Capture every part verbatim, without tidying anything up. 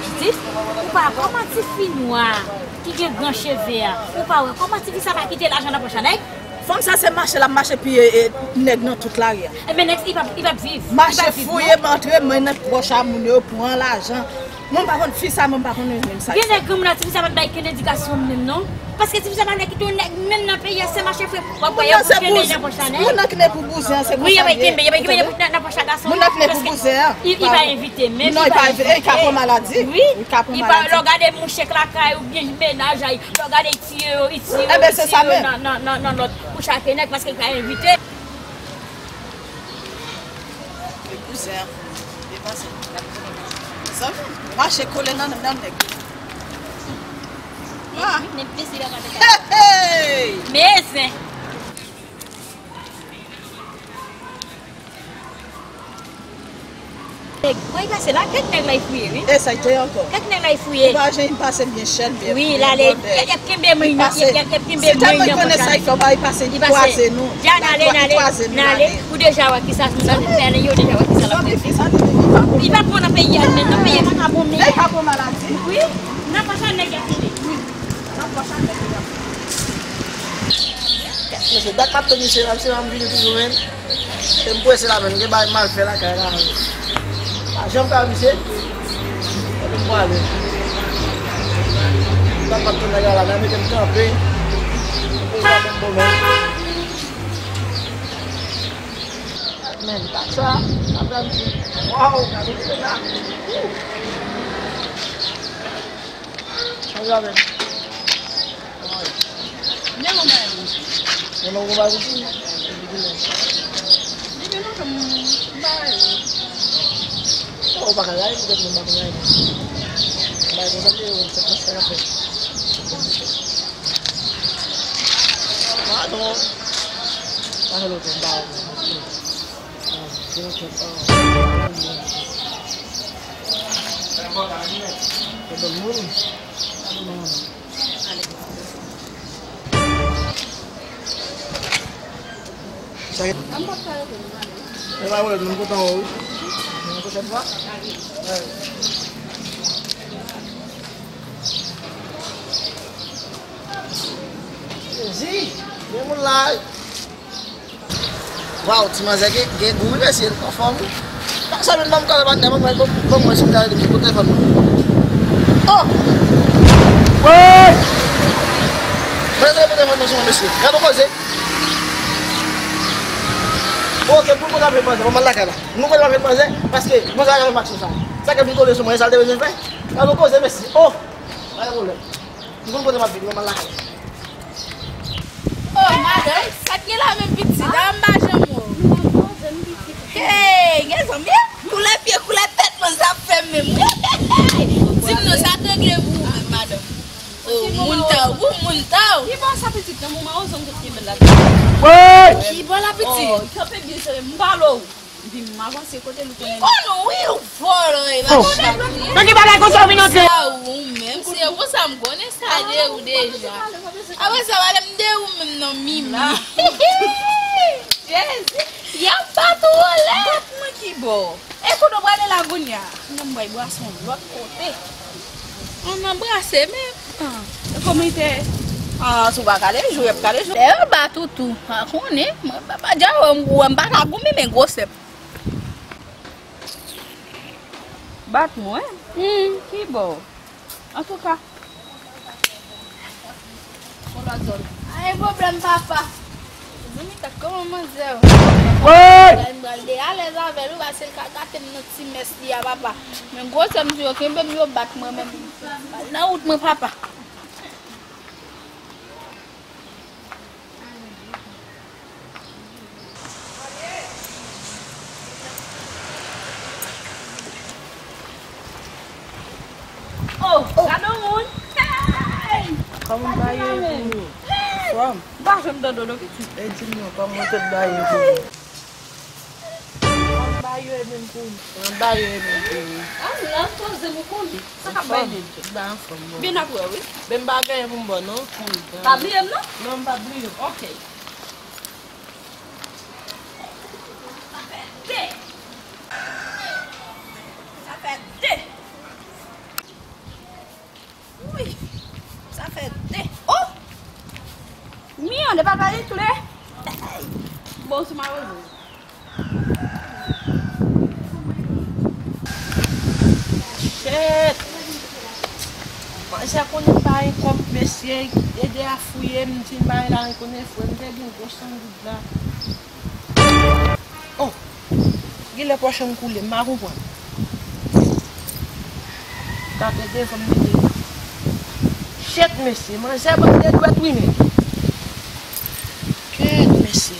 Judith, ou pa wè kòman tifi nwa ki gen gran cheve a, ou pa wè kòman tifi sa pa kite lajan nan pòch a nèg? Fanm sa se mache l ap mache piye e, nèg nan tout lari a. Ebyen nèg li p ap, li p ap viv. Mache fouye, antre men nan pòch a moun yo, pran lajan. Mwen m pa konn fi sa, mwen m pa konn menm sa. Gen nèg granmoun la, tifi sa pa t bay kenn edikasyon menm non. Paske tifi sa pa t bay kite yon nèg menm nan peyi a, se mache fouye. W ap wè y ap kenbe nan pòch a nèg. Moun nan ki ne pou bouzen an, se konsa l ye. Wi, y ap kenbe, y ap kenbe nan pòch a gason. Moun nan ki ne pou bouzen an. Li pa envite menm. Non, li pa envite. Li ka pran maladi. Wi. Li ka pran maladi. Lè w gade mouche k lakay oubyen mennaj a, lè w gade li tiye yo, li tiye yo, li tiye yo nan, nan, nan, nan lòt pou chache nèg paske li pa envite. E kouzen an, e pase. Zanmi, mache kole nan, nan nèg. Ah. Hey, hey! Men zen. Nèg, mwen pase la, kèk nèg la y fouye, wi. E sa y te ankò. Kèk nèg la y fouye. Ou pa jan y pase byen chèl, byen. Wi, l ale. Y ap kenbe mwen nan, y ap kenbe mwen nan pòch la. Si tèlman y konnen sa y fè, ou pa y pase, y kwaze nou. Dja n ale, n ale, n ale. Ou deja wè kisa moun nan fè, ale, yo deja wè kisa l ap fè. Li pa bon nan peyi a, li menm nan peyi a, pa ka bon, men. Nèg pa pran maladi. Wi, nan pòch a nèg y ap kenbe. Wi, nan pòch a nèg y ap kenbe. Mesye, dat m ap tann misye la, misye pa vin toujou menm. E m prese la menm, gen bagay m al fè lakay la. Pa janm ka misye. Epi m prale. Dat m ap tann nèg la la, nan mete m kanpe. Epi m pa menm bon menm. Men, bak sa, ap gade. Waw, gade sa. Woo! Sa va menm. Men mwen pa yon. Men mwen pa yon. Depi lontan m pa yon. Oh, ou pa ka rayi, poutèt mwen pa konn rayi. Bay konsa te yo, se konsa l ap fèt. Ah non. Pa fè lontan m pa yon. Ah, se lontan m pa yon. Fè bon moun. Sa gen. Mwen pa wè, mwen kontan wè w wi. Yon pwochèn fwa. Jezi, gen moun la wi. Waw, ti manzè gen, gen gou wi mesye, l anfòm wi. Sa menm ban m kòlè patnè, ban m wè, ban m wè si m ta rete ki kote telefòn mwen. Oh! Woy! Mwen rete pou telefòn mwen sou mwen mesye. Gade yon koze. Ok, pou l konn ap fè manzè, ban m al lakay la. Nou konn ap fè manzè, paske manzè a fè makso sa. Sa k ap vin kole sou mwen, e sa l te bezwen fè. Gade yon koze mesye. Oh! Pa gen pwoblèm. M konn kote m ap viv, ban m al lakay la. Oh, madanm, sa k gen la menm pitit? A, m pa janm wè w. Hey, gen zanmi, koulè pye, koulè tèt mwen, sa ap fè m menm. Di m non, sa t regle pou ou menm, madanm. Oh, moun ta w, ou moun ta w. Ki bò sa pitit nan moman ou zonm sot kenbe l la? Ki bò la pitit? Oh, kanpe byen serye, m pale w. Epi m avanse kote l ou konnen. M konnen w wi, ou vòlò e pa chak. Nan ki bagay konsa w vin antre? Sa ou menm, se konsa m konnen sa de ou deja. Apre sa, pale m de ou menm non, Mimi. Jezi, y ap bat ou anlè. Bat mwen ki bò? E kote w prale la kounye a? Nan m bay bwason lòt kote. Ann anbrase men. Ah, kòman te? Ah, si w pa kale jou, y ap kale jou. Lè yo bat ou tou, pa konnen. Mwen pa, pa dja wè m, wè m pa ka goumen men gwosè m. Bat mwen? Hmm, ki bò? Antouka. Yon lòt zòn. Pa gen pwoblèm, papa. Zanmi, gad kòman manzè yo. Woy! Pral, m pral de alèz avè l wi, paske l ka gate m nan ti mès li a, papa. Men gwosè m di yo kenbe m, yo bat mwen menm. Nan wout mwen, papa. Oh, gade yon moun. Hey! Kòman w ba yo pou ou? Fòm. M pa janm tande w non, pitit. E di m non, kòman w te ba yo pou ou? Mwen ba yo e menm pou ou. Mwen ba yo e menm pou ou. Ah, la, poze m ou konnen. Sa k ap bay nèg? Tout ba anfòm, bon. Byen ap wè, wi. Men m pa gen anyen pou m ba w, non. Pa bliye m, non. Non, m pa bliye w. Ok. Sa fè de. Sa fè de. Tande papa, li tou de. Bon, sou mawozo. Shit! Manzè konnen m pa gen kòb, mesye, ede a fouye m, di m bagay la, konnen frè m te gen gwo san goud la. Oh! Genlè pòch an koule, m pa konprann. Gade devan m mete. Shit, mesye, manzè ban m de dwèt wi, men. Shit, mesye.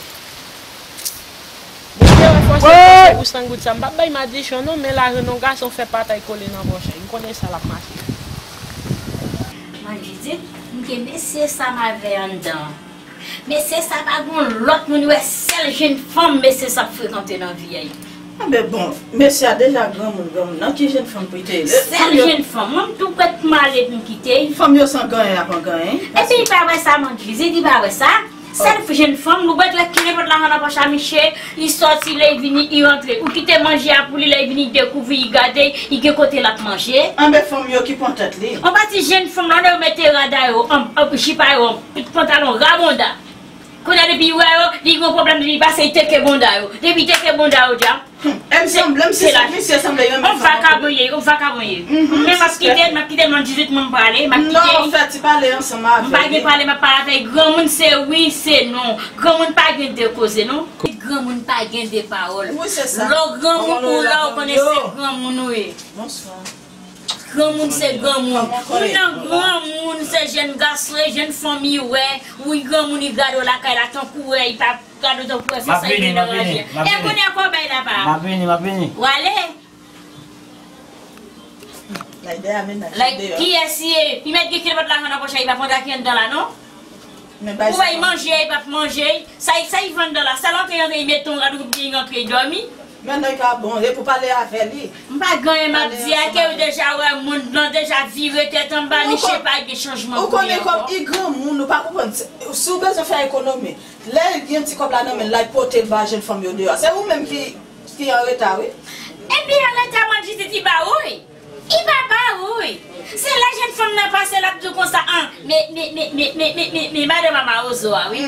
Mesye, wè fòse, fòse pou san goud sa. M p ap bay madichon non, men lajan non gason fè patay kole nan pòch li. M konnen sa l ap mache. Mwen di, di, m gen mesye sa m avè anndan. Mesye sa pa gon lòt moun, wè sèl jenn fanm mesye sa ap frekante nan vi a. Anben bon, mesye a deja granmoun, granmoun. Nan ki jenn fanm pou li te rele? Sèl jenn fanm. Mwen m tou prèt pou m ale pou m kite l. Fanm yo san ganyen ap an ganyen. Epi li pa wè sa, Mandjizit, li pa wè sa. Sèl jenn fanm, nou prèt wè ki nenpòt lajan nan pòch a misye, li sòti, lè li vini, li rantre. Ou kite manje a pou li, lè li vini, li dekouvri, li gade, li gen kote l ap manje. Anben fanm yo ki pran tèt li. On pati jenn fanm la, yo mete rad a yo, an, an, jip a yo, an, pantalon rabonda. Kounye a depi wè yo, li gen pwoblèm, depi pase, li teke bonda yo. Depi teke bonda yo dja. Hmm, e m sanble, m si misye sanble yon on vakabon ye, on vakabon ye. Men m ap kite l, m ap kite l, mwen dizwit mwen m prale, m ap kite l. Non, fè ti pale ansanm avè l. M pa gen pale, m ap pale avè l. Granmoun se wi, se non. Granmoun pa gen de koze, non. Granmoun pa gen de pawòl. Wi, se sa. Lè w granmoun ou la, ou konnen se granmoun ou ye. Bonswa. Granmoun se granmoun. Moun nan granmoun se jenn gason e jenn fanm li wè. Wi, granmoun li gade w lakay la tankou wè li pa gade w tankou wè se sa li gen nan ranje. E kounye a kòbèy la pa. M ap vini, m ap vini. W ale. Like, kiyès li ye? Li mèt gen kilomèt lajan nan pòch li, li pa konn sa ki anndan la non. Ou wè, li manje, li p ap manje. Sa, sa li vann dan la? Sèl antre, antre, li mete yon rad, ou byen li rantre, li dòmi. Men non, li pa bon. E pou pale avè li. M pa gen anyen m ap di a, ke ou deja wè mond lan deja vire tèt anba, misye pa gen chanjman pou li ankò. Ou konnen kòm li granmoun, ou pa konprann. Si w bezwen fè ekonomi, lè l gen ti kòb la nan men l la, li pote l ba jenn fanm yo deyò. Se ou menm ki, ki anreta, wi. Epi anreta, mwen di, li ba ou, wi. Li pa ba ou, wi. Se lè jenn fanm nan pase, l ap di w konsa, an, men, men, men, madanm a mawozo a, wi.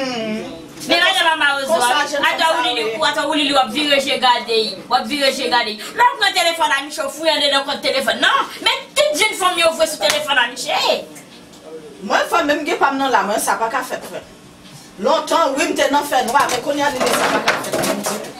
Men madanm a mawozo a, wi. Atò ou li li, atò ou li li, w ap vire je gade l, w ap vire je gade l. Lè w pran telefòn a misye, w fouye andedan kòd telefòn nan, men tout jenn fanm yo vre sou telefòn a misye. Mwen, fò menm gen pa m nan la, mwen, sa pa ka fèt, frè. Lontan, wi, m te nan fènwa, men kounye a, li di sa pa ka fèt menm ditou.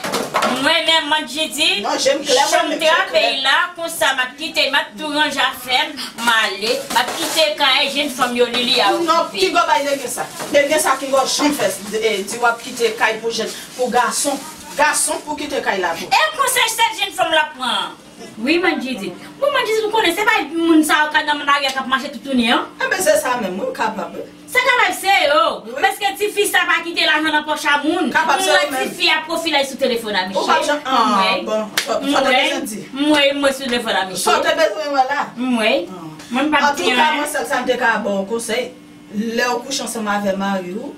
Mwen menm, mwen di di, non, je m klè, mwen menm, je m klè. Chanm trape l la, konsa m ap kite, m ap tou ranje afè m, m ale, m ap kite kay jenn fanm yo, Lili a okipe. Non, Kingo bay nèg sa. Nèg sa Kingo janm fè, eh, di w ap kite kay pou jenn, pou gason. Gason pou kite kay la pou. E konsèy sèl jenn fanm l ap pran. Wi, Mandjidit. Bon, Mandjidit, ou konnen, se pa moun sa yo k nan lari a k ap mache toutouni an. Enben, se sa menm, wi, kapab. Sa kapab se yo. Wi. Paske tifi sa pa kite lajan nan pòch a moun. Kapab se yo menm. M wè tifi a pwofile sou telefòn a misye. Ou pa jan, ah, bon, sa w te bezwen di. M wè, m wè sou telefòn a misye. Sa w te bezwen wè la. M wè. Mwen m pa t gen anyen. Antouka, mwen, sèl sa m te ka ba w konsèy. Lè w kouche ansanm avè mari w,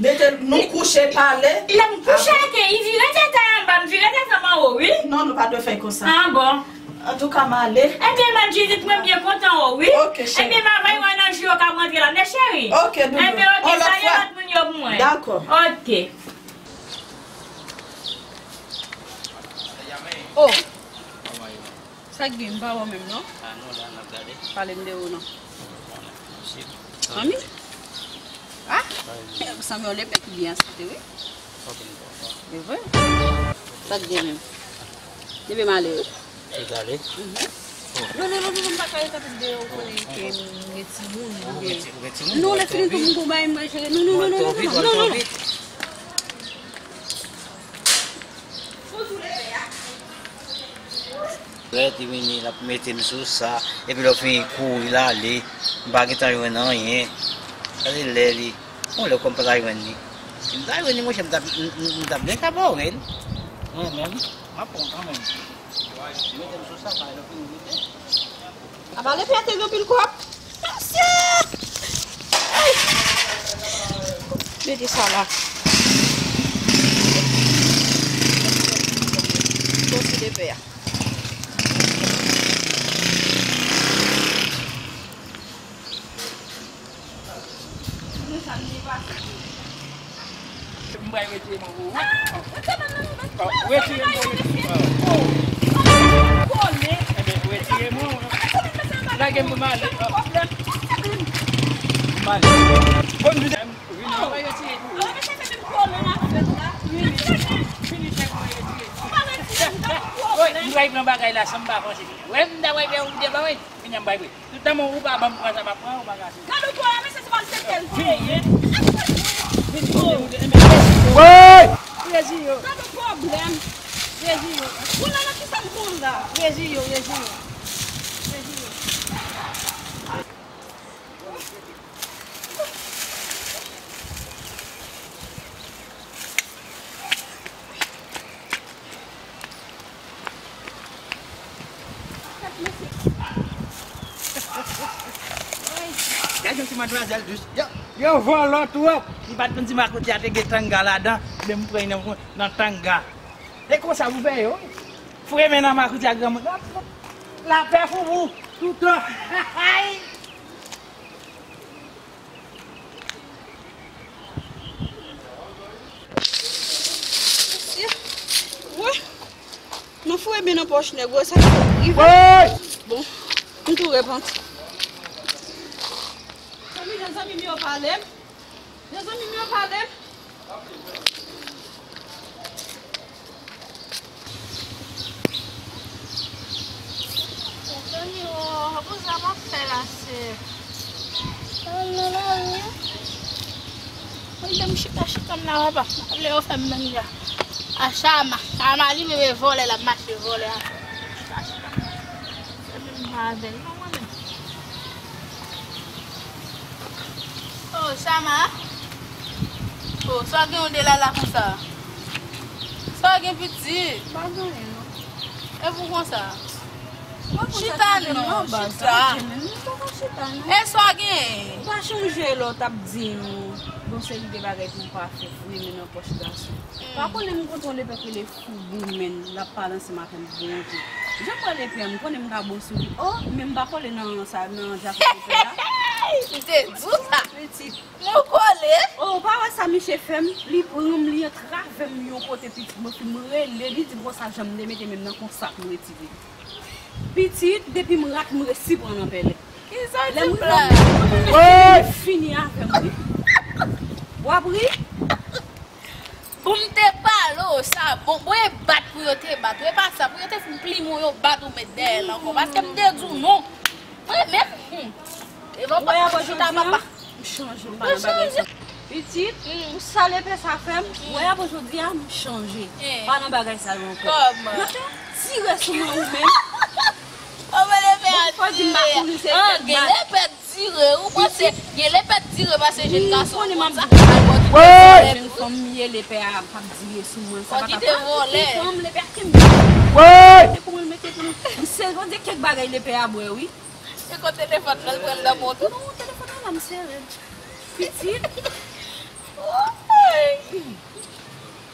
mete nou kouche, pale. Lè m kouche ak li, vire tèt a anba, m vire tèt a anwo, wi. Non, nou pa dwe fè l konsa. Ah, bon. Antouka, m ale. Ebyen, Mandjidit, mwen byen kontan, o, wi. Ok, cheri. Ebyen, m ap bay wè nan jou yo k ap rantre la, men cheri. Ok, doudou. Ebyen, ok, salye lòt moun yo pou mwen. Dakò. Ok. Oh. Sa k gen, m pa wè w menm non. Ah non, la n ap gade. Pale m de ou non. Zanmi? Ah? Zanmi, yon lepè ki byen an sante, wi. E vre? Sa k gen menm? Leve m ale, wi. Leve ale? Mhm. Non, non, non, non, non, m pa ka rete anpil deyò, ou konnen ke m gen timoun. Ou gen ti-, ou gen timoun? Non, lè fini pou m gon bagay m manje. Non, non, non, non, non, non, non, non. Prèt, li vini, l ap mete m sou sa, epi lè w fini kouri l ale, m pa gentan jwenn anyen. Gade lè li, yon lè kòm m pa ta jwenn li. Si m ta jwenn li, monchè, m t ap, m, m, m t ap byen ka bòre l. Mwen menm, m ap pran kanmenm. Mete m sou sa, pa lè w fini mete. Apa lepè te gen anpil kòb? Mesye! Ay! Mete sa la. Bon, se lepè a. Mwen sa m te pase. Retire men w. Retire men w. Ebyen, retire men w. Lage m pou m ale. M ale. Bon, m vin, m vin, m retire. Vini, vini, chèf mwen retire. Wi, m pral pran bagay la san m pa panse. Wè, m ta pral fè yon videyo ba mwen. Vini, m pral pran. Tout tan ou pa ban m pran sa m ap pran, ou pa ka fè. Gade w twò la, mesye, se pa l se tèl veye. Vini, vini, vini, vini. Woy! Rezi yo. Gade w pwoblèm. Rezi yo. Ou la nan ki sa m konn la? Rezi yo, rezi yo. Rezi yo. Gade yon ti madmwazèl dous. Yo, yo vòlò twòp. Li pa t konn si makout la te gen tanga ladan. Men m pran nan, nan tanga. E konsa pou fè yo. Fou renmen nan makout la granmoun. Lapè pou ou. Toutan. Mesye, wè, nou foure men nan pòch nèg, wè sa k rive. Bon, m tou repanti. Zanmi, jan zanmi m yo pale m, jan zanmi m yo pale m. Antonio, bon, sa m ap fè la, se nan lari. Mwen menm chita, chita m la, papa. Lè yo fè m menm jan. A Chama, Chama li menm e vòlè, l ap mache vòlè a. Chita, chita. Se menm jan avè l, non, mwen menm. Oh, Chama. Oh, sa w gen yon delala konsa? Sa w gen pitit? Pa gen anyen, non. E pou konsa? Chita non, chita. E sa w gen? Pa chonje lè w t ap di m yon seri de bagay pou m pa fè, foure men nan pòch gason. Pa konnen m kontre yon lepè ki rele Fougou, men l ap pale ansanm avè m, Bondye. Jan m wè lepè a, m konnen m ka bon sou li. Oh, men m pa kole nan sa, nan zafè lepè a. M te di w sa. Pitit. Mwen kole. Oh, ou pa wè sa misye fè m? Li pran m, li antrave m yon kote, pitit, mwen fin m rele, li di m konsa jan m te mete men m nan konsa pou m retire. Pitit, depi m rat, m resi pran nan pèlen. Kisa w di m la? Li fini avè m, wi. W ap ri? Pou m te pale w sa, bon, bon, e bat pou yo te bat ou, e pa sa, pou yo te fin plim ou, yo bat ou met dèyè l ankò, paske m te di w non. Mwen menm, hmm. Devan pòt mwen chita, papa. M chanje, m pa nan bagay sa. Pitit, pou sa lepè sa fè m, wè apre jodi a, m chanje. Pa nan bagay sa yo ankò. Kòman? Lepè tire sou mwen ou menm. Kòman lepè a tire? Fò di m pa kouri se tèt bat. Gen lepè tire, ou panse gen lepè tire pase jèn gason konsa? Al bò kite vòlè. Jèn fanm m ye, lepè a p ap dire sou mwen, sa pa ka pa. Bò kite vòlè. Fanm, lepè a kenbe. Woy! E kouman l mete pou m, m sere, on dirait kèk bagay lepè a bwè, wi. E kote telefòn nan, l pran l nan men w tou? Non, telefòn nan la, m sere. Pitit. Woy!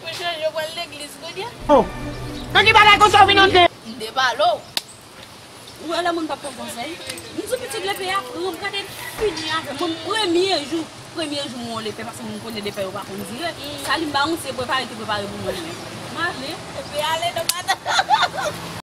Mwen chanje, w pral legliz kounye a? Oh! Nan ki bagay konsa w vin antre? M te pale w. Ou wè lè moun p ap pran konsèy? M di pitit lepè a pran m, gade l fini avè m. Mwen, premye jou, premye jou m wè yon lepè, paske moun konnen lepè yo pa konn dire. Sa li m ba yon se prepare, te prepare pou mwen menm. M ale. Lepè ale nan madanm.